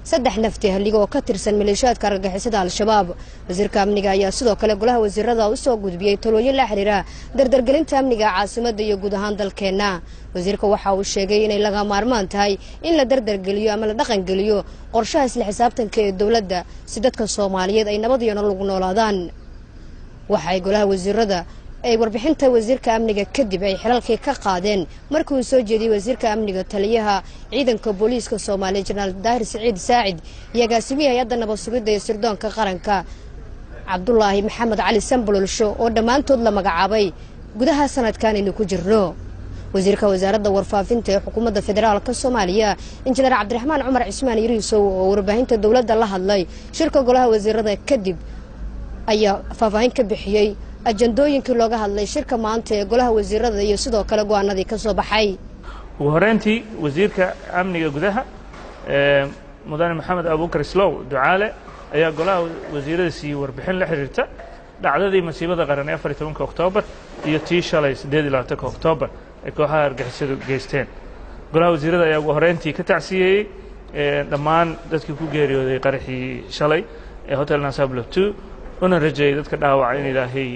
3 nafti halig oo ka tirsan maleeshiyaadka argagixisada Al-Shabaab. Wasiirka amniga ayaa sidoo kale golaha wasiirada u soo gudbiyay talooyin la xiriira dardargelinta amniga caasimadda iyo guud ahaan dalkeena. Wasiirka waxa uu sheegay inay laga maarmaan tahay in la dardargeliyo ama la dhaqangeliyo qorshaha isla xisaabtanka ee dowladda si dadka Soomaaliyeed ay nabad iyo nolol ugu noolaadaan. Waxay golaha wasiirada ay warbixinta wasiirka amniga kadib ay xilalkii ka qaadeen markii uu soo jeediyay wasiirka amniga taliyaha ciidanka booliiska Soomaaliya Jenaraal Daahir Saciid Saacid iyo agaasimaha hay'adda nabad sugidda iyo sirdoonka qaranka Cabdullaahi Maxamed Cali Sambololsho oo dhammaantood la magacaabay gudaha sanadkan aynu ku jirno. Wasiirka wasaaradda warfaafinta ee xukuumadda federaalka Soomaaliya Injineer Cabdiraxmaan Cumar Cismaan Yariisow oo warbaahinta dowladda la hadlay shirka golaha wasiirada kadib ayaa faahfaahin ka bixiyay ajandooyinkii looga hadlay shirka maanta ee golaha wasiirada iyo sidoo kale go'aanadii ka soo baxay. Ugu horreyntii wasiirka amniga gudaha mudane Maxamed Abuukar Islow Ducaale ayaa golaha wasiirada siiyey warbixin la xiriirta dhacdadii masiibada qaran ee 14 Oktoobar iyo tii shalay 28 Oktoobar ay kooxaha argagixisadu geysteen. Golaha wasiirada ayaa ugu horreyntii ka tacsiyeeyey dhammaan dadkii ku geeriyooday qaraxii shalay ee Hotel Nasablo 2 una rajeeyay dadka dhaawaca in Ilaahay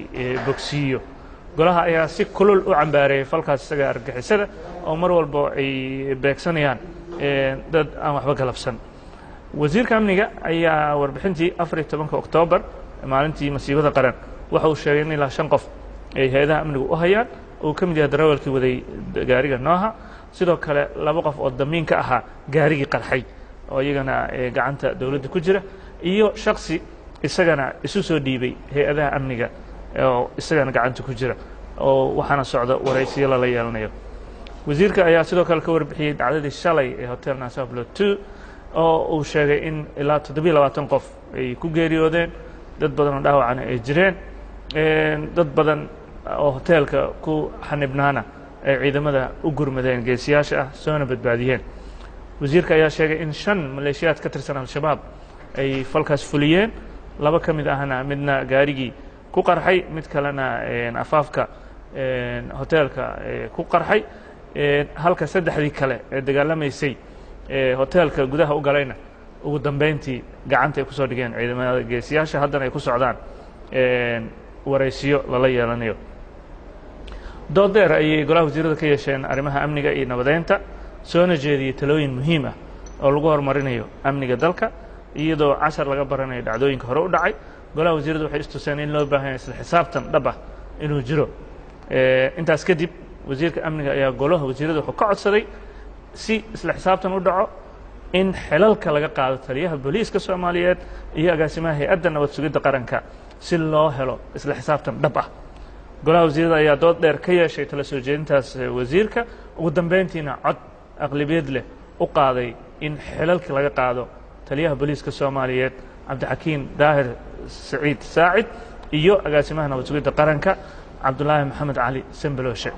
bogsiiyo. Golaha ayaa si kulul u cambaareeyay falkaas isaga argagixisada oo mar walba ay beegsanayaan dad aan waxba galabsan. Wasiirka amniga ayaa warbixintii 14 Oktoobar maalintii masiibada qaran waxa uu sheegay in ilaa 5 qof ay hay'adaha amnigu u hayaan oo ka mid yahay darawalkii waday gaariga Nooha, sidoo kale 2 qof oo damiin ka ahaa gaarigii qarxay oo iyagana gacanta dowladda ku jira, iyo shakhsi isagana isu soo dhiibay hay'adaha amniga oo isagana gacanta ku jira oo waxaana socda waraysiyo lala yeelanayo. Wasiirka ayaa sidoo kale ka warbixiyey dhacdadii shalay ee Hotel Nasablo 2 oo uu sheegay in ilaa 27 qof ay ku geeriyoodeen, dad badan oo dhaawacana ay jireen, dad badan oo hoteelka ku xanibnaana ay ciidamada u gurmadeen geesiyaasha ah soona badbaadiyeen. Wasiirka ayaa sheegay in 5 maleeshiyaad ka tirsan Al-Shabaab ay falkaas fuliyeen, 2 ka mid ahna midna gaarigii ku qarxay, mid kalena afaafka hoteelka ku qarxay, halka 3dii kale ee dagaalamaysay hoteelka gudaha u galayna ugu dambeyntii gacanta ay ku soo dhigeen ciidamada geesiyaasha, haddana ay ku socdaan waraysiyo lala yeelanayo. Dood dheer ayay golaha wasiirada ka yeesheen arrimaha amniga iyo nabadeynta, soona jeediyey talooyin muhiim ah oo lagu horumarinayo amniga dalka iyadoo cashar laga baranayo dhacdooyinka hore u dhacay. Golaha wasiiradu waxay istuseen in loo baahan yahay isla xisaabtan dhab ah inuu jiro. Intaas kadib wasiirka amniga ayaa golaha wasiirada wuxuu ka codsaday si isla xisaabtan u dhaco in xilalka laga qaado taliyaha booliiska Soomaaliyeed iyo agaasimaha hay'adda nabad sugidda qaranka si loo helo isla xisaabtan dhab ah. Golaha wasiirada ayaa dood dheer ka yeeshay tala soo jeedintaas wasiirka, ugu dambeyntiina cod aqlabiyad leh u qaaday in xilalka laga qaado taliyaha booliiska Soomaaliyeed Cabdixakiin Daahir Saciid Saacid iyo agaasimaha nabad sugidda qaranka Cabdullaahi Maxamed Cali Sambololshe.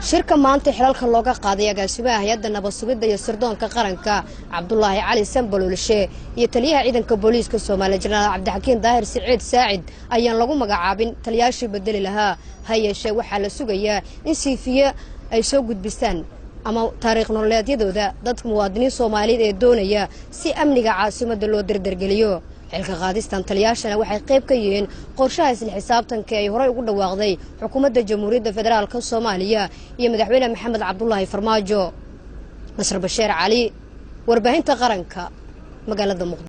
Shirka maanta xilalka looga qaaday agaasimaha hay'adda nabad sugidda iyo sirdoonka qaranka Cabdullaahi Cali Sambololshe iyo taliyaha ciidanka booliiska Soomaaliya Jenaraal Cabdixakiin Daahir Saciid Saacid ayaan lagu magacaabin taliyaashii bedeli lahaa. Ha yeeshee waxaa la sugayaa in siifiye ay soo gudbistaan ama taariikh nololeedyadooda dadka muwaadiniin Soomaaliyeed ee doonaya si amniga caasimadda loo dardargeliyo. Xilka qaadistan taliyaashana waxay qayb ka yihiin qorshaha isla xisaabtanka ay horey ugu dhawaaqday xukuumadda Jamhuuriyadda Federaalka Soomaaliya iyo madaxweyne Maxamed Cabdullaahi Farmaajo. Nasr Basheer Cali, warbaahinta qaranka, magaalada Muqdisho.